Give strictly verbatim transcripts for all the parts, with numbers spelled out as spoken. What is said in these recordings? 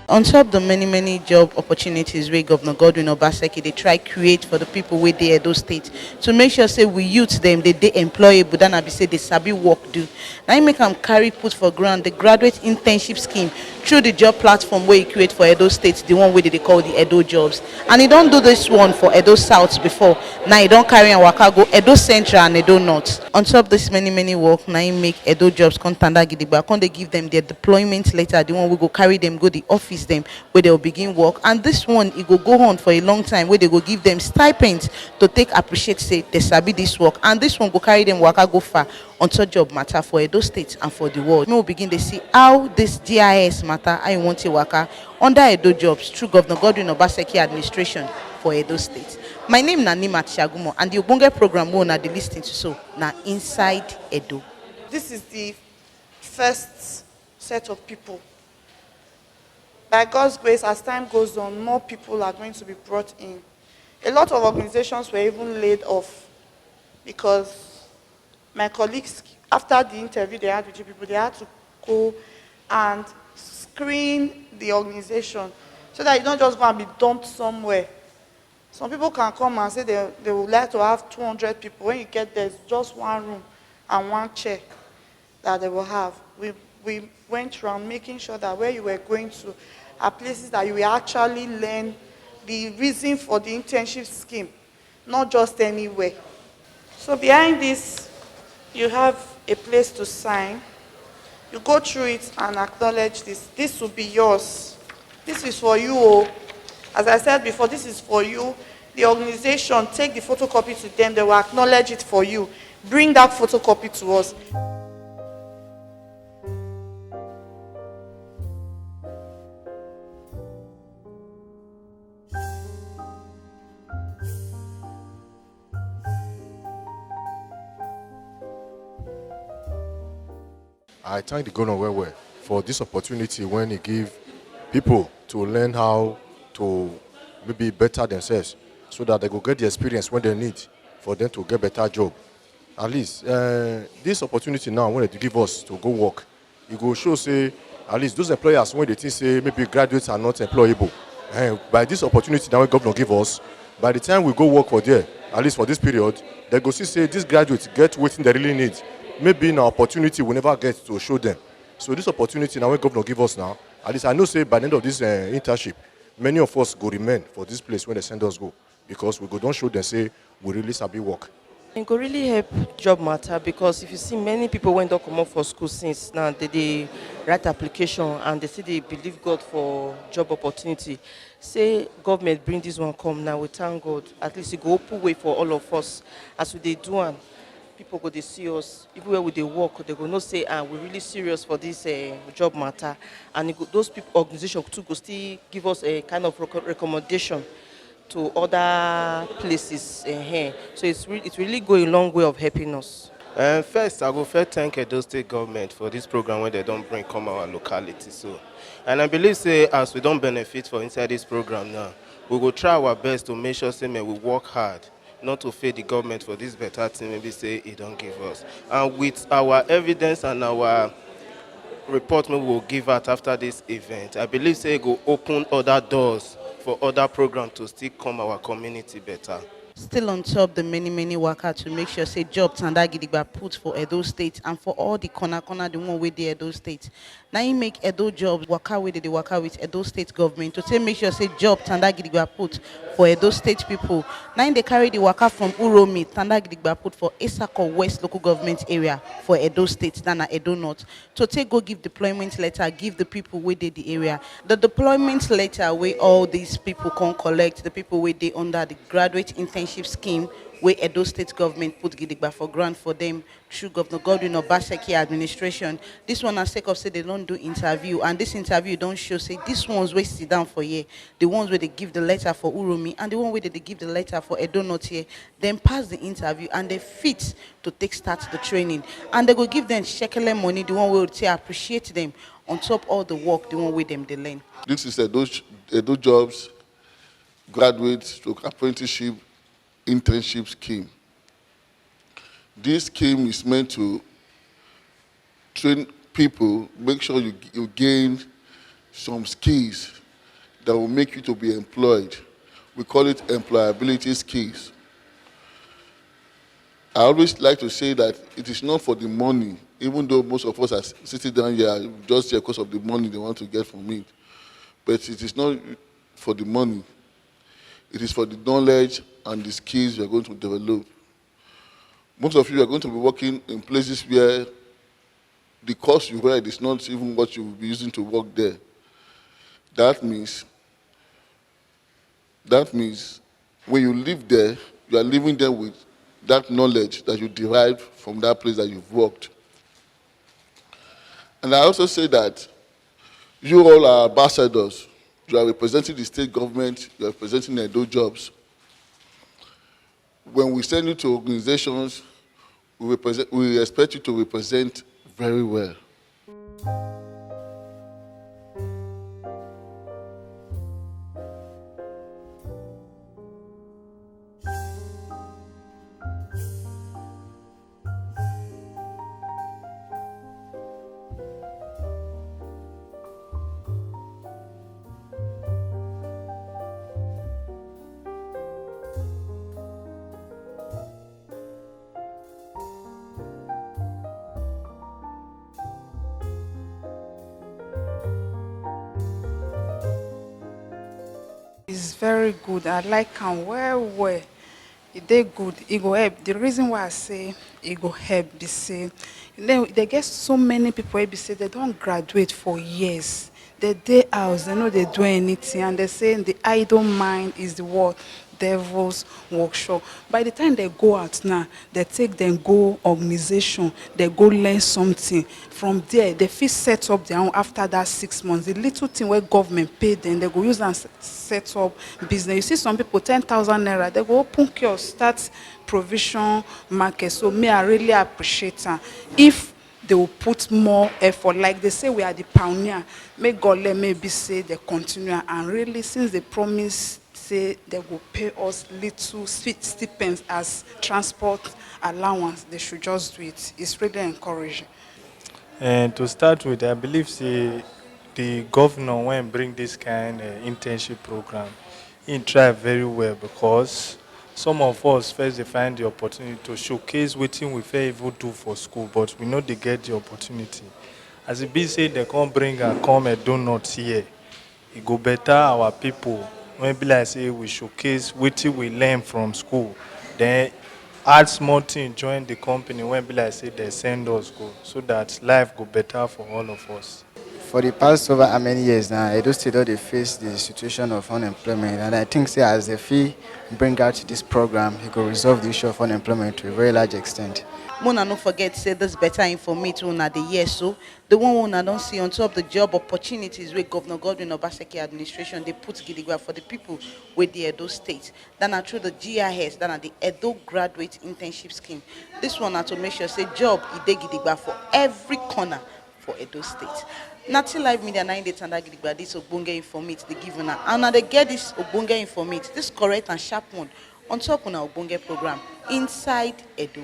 On top the many many job opportunities wey Governor Godwin Obaseki dey try create for the people wey dey Edo State to make sure say we youth dem dey dey employable, that na be say they sabi work do. Na im make am carry put for ground the graduate internship scheme through the job platform wey e create for Edo State, the one wey they dey call the Edo Jobs. And e don do this one for Edo South before. Now e don carry am waka go Edo Central and Edo North. On top this many many work, na im make Edo Jobs come tanda gidigba, come dey give them their deployment letter, the one wey go carry them go the office dem wey they will begin work. And this one, e go go on for a long time, wey they go give them stipend to take appreciate say they sabi this work. And this one go carry them waka go far on top job matter for Edo State and for the world. Make we begin dey see how this G I S matter, how e wan take waka under Edo Jobs through Governor Godwin Obaseki administration for Edo State. My name na Nimat Shagumo, and the ogbonge program wey una dey listen to so na Inside Edo. This is the first set of people. By God's grace, as time goes on, more people are going to be brought in. A lot of organizations were even laid off because my colleagues, after the interview they had with you people, they had to go and screen the organization so that you don't just go and be dumped somewhere. Some people can come and say they, they would like to have two hundred people. When you get there, it's just one room and one chair that they will have. We, we went around making sure that where you were going to are places that you will actually learn the reason for the internship scheme, not just anywhere. So behind this, you have a place to sign. You go through it and acknowledge this. This will be yours. This is for you. Oh. As I said before, this is for you. The organization, take the photocopy to them. They will acknowledge it for you. Bring that photocopy to us. I thank the governor well well for this opportunity when he give people to learn how to maybe better themselves so that they go get the experience when they need for them to get better job. At least uh, this opportunity now when they give us to go work, e go show say at least those employers wey dey think say maybe graduates are not employable, eh, by this opportunity that wey governor give us, by the time we go work for there, at least for this period, they go see say these graduates get wetin they really need. Maybe na opportunity we never get to show them. So this opportunity na wey governor give us now, at least I know say by the end of this uh, internship, many of us go remain for this place when they send us go, because we go don show them say we really sabi work. E go really help job matter, because if you see, many people wey don comot for school since now, they dey write application and they still dey believe God for job opportunity. Say government bring this one come now, we thank God. At least e go open way for all of us as we dey do am. People go dey see us, even where we dey work, they go know say, ah, we really serious for this uh, job matter. And e go, those people, organization too, go still give us a kind of reco- recommendation to other places. Uh-huh. So it's, re- it's really go a long way of helping us. Um, first, I go first thank Edo State government for this program wey they don bring come our locality. So, and I believe say as we don benefit for inside this program now, we go try our best to make sure say may we work hard, not to fail the government for this better thing wey be say e don give us. And with our evidence and our report wey we go give out after this event, I believe say e go open other doors for other programs to still come our community better. Still on top the many many waka to make sure say job tanda gidigba put for Edo State and for all the corner corner the one wey dey Edo State. Na im make Edo Jobs waka wey dey dey waka with Edo State government to take make sure say job tanda gidigba put for Edo State people. Na im dey carry the waka from Uromi tanda gidigba put for Esako West local government area for Edo State, that na Edo North, to take go give deployment letter give the people wey dey the area. The deployment letter wey all these people come collect, the people wey dey under the graduate internship scheme wey Edo State government put gidigba for ground for them through Governor Godwin Obaseki administration. This one na sake of say they don do interview, and this interview don show say these ones wey sit down for here, the ones wey dey give the letter for Uromi and the one wey dey dey give the letter for Edo North here, dem pass the interview and they fit to take start the training, and they go give them shekele money, the one wey go take appreciate them on top all the work, the one wey dem dey learn. This is Edo, Edo Jobs graduate stroke apprenticeship internship scheme. This scheme is meant to train people, make sure you, you gain some skills that will make you to be employed. We call it employability skills. I always like to say that it is not for the money, even though most of us are sitting down here just here because of the money they want to get from it. But it is not for the money. It is for the knowledge and the skills you are going to develop. Most of you are going to be working in places where the course you read is not even what you will be using to work there. That means, that means when you live there, you are living there with that knowledge that you derived from that place that you've worked. And I also say that you all are ambassadors. You are representing the state government, you are representing Edo Jobs. When we send you to organizations, we, represent, we expect you to represent very well. It's very good. I like am well well. E dey good. E go help. The reason why I say e go help be say, you know, they get so many people wey be say they don graduate for years. They dey house, they no dey do anything, and they say the idle mind is the what? Devil's workshop. By the time they go out now, they take them go organization, they go learn something. From there, they fit set up their own after that six months. The little thing wey government pay them, they go use am s-, set up business. You see some people, ten thousand naira, they go open kiosk, start provision market. So me, I really appreciate am. If they will put more effort, like they say, we are the pioneer. May God let maybe say they continue, and really, since they promise say they go pay us little sweet stipends as transport allowance, they should just do it. It's really encouraging. And to start with, I believe say the governor, when bring this kind of internship program, he try very well, because some of us first dey find the opportunity to showcase wetin we fit even do for school, but we no dey get the opportunity. As e be say dem come bring am come Edo North here, e go better our people. When e be like say we showcase wetin we learn from school, then add small thing join the company, when e be like say dem send us go, so that life go better for all of us. For the past over how many years now, Edo State don dey face the situation of unemployment, and I think say as they fit bring out this program, it go resolve the issue of unemployment to a very large extent. Make una no forget say this better informate wey una dey hear so, the one wey una don see on top the job opportunities wey Governor Godwin Obaseki administration dey put gidigba for the people wey dey Edo State. That na through the G I S, that na the Edo Graduate Internship Scheme. This one na to make sure say job e dey gidigba for every corner for Edo State. Na T Live Media na im dey tanda gidigba this ogbonge informate dey give una. And una dey get this ogbonge informate, this correct and sharp one, on top una ogbonge program, Inside Edo.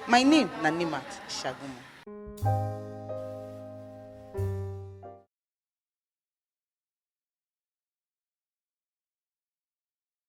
My name na Nimat Shagumo.